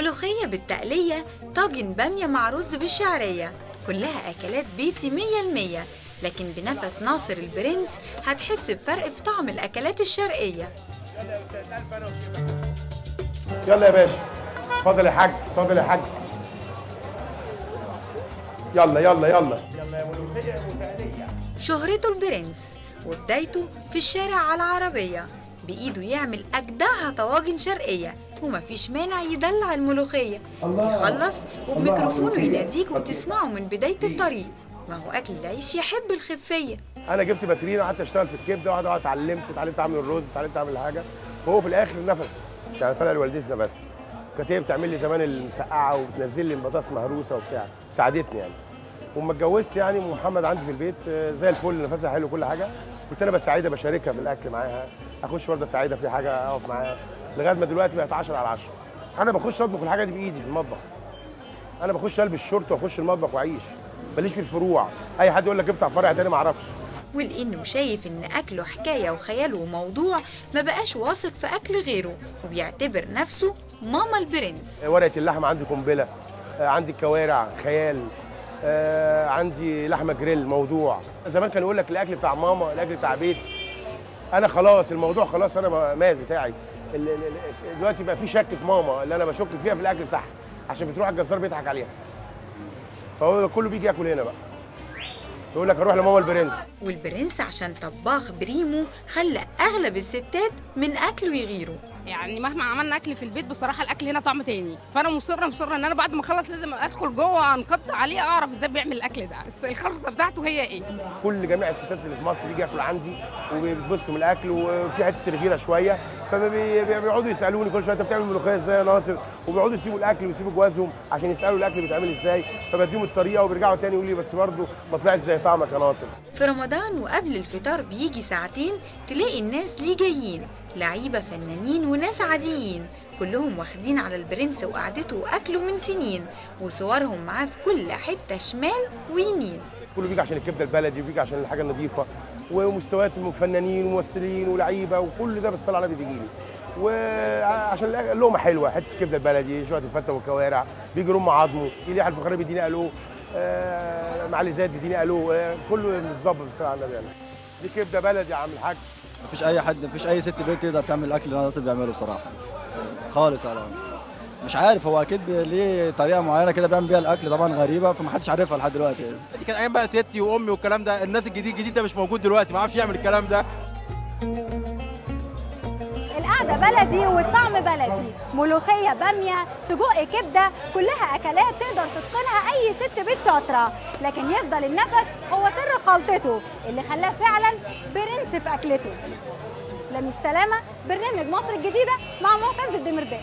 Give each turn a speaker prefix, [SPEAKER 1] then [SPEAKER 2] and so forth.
[SPEAKER 1] ملوخية بالتقلية، طاجن بامية مع رز بالشعرية، كلها أكلات بيتي 100%، لكن بنفس ناصر البرنس هتحس بفرق في طعم الأكلات الشرقية.
[SPEAKER 2] يلا يا باشا، اتفضل يا حاج، اتفضل يا حاج، يلا يلا يلا يلا يا ملوخية وتقلية.
[SPEAKER 1] شهرته البرنس وبدايته في الشارع على العربية، بإيده يعمل أجدعها طواجن شرقية، ومفيش مانع يدلع الملوخية، يخلص وبميكروفونه يناديك وتسمعه من بداية الطريق. ما هو أكل العيش يحب الخفية.
[SPEAKER 2] أنا جبت باترينا وقعدت أشتغل في الكبدة، واحدة واحدة اتعلمت أعمل الرز، اتعلمت أعمل حاجة، وهو في الآخر نفس يعني طالع لوالدتي نفسها. كانت هي بتعمل لي زمان المسقعة وبتنزل لي البطاطس مهروسة وبتاع، ساعدتني يعني. وأما اتجوزت يعني محمد عندي في البيت زي الفل، نفسها حلو كل حاجة، كنت أنا بساعدها بشاركها في الأكل معاها، أخش برضه أساعدها في حاجة أقف معاها، لغاية ما دلوقتي بقت 10 على 10. أنا بخش أطبخ الحاجة دي بإيدي في المطبخ. أنا بخش ألبس شورت وأخش المطبخ وأعيش، ماليش في الفروع، أي حد يقول لك افتح فرع تاني ما أعرفش.
[SPEAKER 1] ولأنه شايف إن أكله حكاية وخياله وموضوع، ما بقاش واثق في أكل غيره، وبيعتبر نفسه ماما البرنس.
[SPEAKER 2] ورقة اللحمة عندي قنبلة، عندي الكوارع خيال، عندي لحمة جريل موضوع. زمان كان يقول لك الأكل بتاع ماما، الأكل بتاع بيت. أنا خلاص الموضوع خلاص، أنا مات بتاعي. دلوقتي بقى في شك في ماما اللي أنا بشك فيها في الأكل بتاعها، عشان بتروح الجزار بيضحك عليها. فهو كله بيجي ياكل هنا بقى، يقول لك هروح لماما البرنس.
[SPEAKER 1] والبرنس عشان طباخ بريمو خلى اغلب الستات من اكله يغيروا.
[SPEAKER 3] يعني مهما عملنا اكل في البيت بصراحة الاكل هنا طعم تاني، فانا مصرة ان انا بعد ما اخلص لازم ادخل جوه انقض عليه اعرف ازاي بيعمل الاكل ده، بس الخلطة بتاعته هي ايه.
[SPEAKER 2] كل جميع الستات اللي في مصر بيجي ياكلوا عندي وبيتبسطوا من الاكل، وفي حتة الغيرة شوية، فبيقعدوا يسالوني كل شوية انت بتعمل ملوخية ازاي يا ناصر، وبيقعدوا يسيبوا الاكل ويسيبوا جوازهم عشان يسالوا الاكل بيتعمل ازاي، فبديهم الطريقة وبيرجعوا تاني يقولوا لي بس برضه ما طلعش زي طعمك يا ناصر.
[SPEAKER 1] في رمضان وقبل الفطار بيجي ساعتين تلاقي الناس ليه جايين، لعيبة فنانين وناس عاديين، كلهم واخدين على البرنس وقعدته واكله من سنين، وصورهم معاه في كل حتة شمال ويمين.
[SPEAKER 2] كله بيجي عشان الكبده البلدي، وبيجي عشان الحاجة النظيفة، ومستويات فنانين وممثلين ولعيبة وكل ده بالصلاة على النبي بيجي لي، وعشان اللقمة حلوة، حتة الكبده البلدي، شوية الفته والكوارع، بيجي رم عظمه، يجي يحيى الفخراني بيديني الو، معالي زاد يديني الو، كله بالظبط بالصلاة على النبي. يعني دي كبده بلدي يا عم الحاج.
[SPEAKER 4] مفيش اي حد، مفيش اي ست بيت تقدر تعمل الاكل اللي ناصر بيعمله بصراحة خالص. انا مش عارف، هو اكيد ليه طريقه معينة كده بيعمل بيها الاكل، طبعا غريبة فمحدش عارفها لحد دلوقتي يعني.
[SPEAKER 5] دي كانت ايام بقى ستي وامي والكلام ده، الناس الجديد ده مش موجود دلوقتي، ما عرفش يعمل الكلام ده.
[SPEAKER 6] القعدة بلدي والطعم بلدي، ملوخية باميه، سجق كبده، كلها اكلات تقدر تتقنها اي ست بيت شاطرة، لكن يفضل النفس هو سر خلطته اللي خلاه فعلا برنس في اكلته. لميس سلامه، برنامج مصر الجديده مع معتز الدمرداش.